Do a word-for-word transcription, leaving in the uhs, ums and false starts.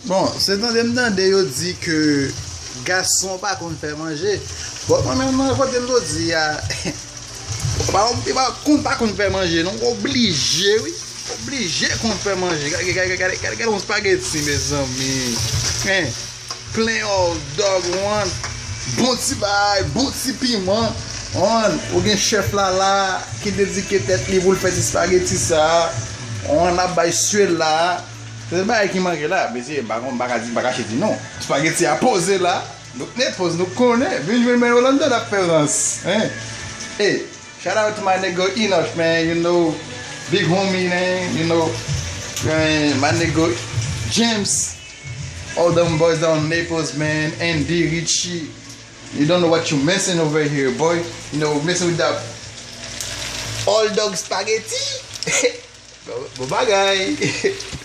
Bon, se tande m tande yo di ke gason pa konn fè manje. Bon, mwen menm nan kote m soti a, pa, pa konn, pa konn fè manje non, oblije wi. Oblije konn fè manje. Gade, gade, gade, gade, gade yon spaghetti, mezanmi. Hein? Plen hot dog, wan. Bon ti bay, bon ti piman. Wan, ou gen chèf la la ki dedike tèt li pou l fè ti spaghetti sa. Wan, ap bay sye la. Se bagay ki manke la, mesye, m pa konn, m pa ka di, m pa kache di non. Spaghetti a poze la. Nou k ne poz, nou konnen. Vin jwenn mwen Yolanda n ap fè rans. Hein? Hey, shout out to my nigga Enoch, man. You know, big homie, man. You know, man, my nigga James. All them boys down Naples, man. Andy Richie. You don't know what you missing over here, boy. You know, missing with that all dog spaghetti. Bon, bon bagay.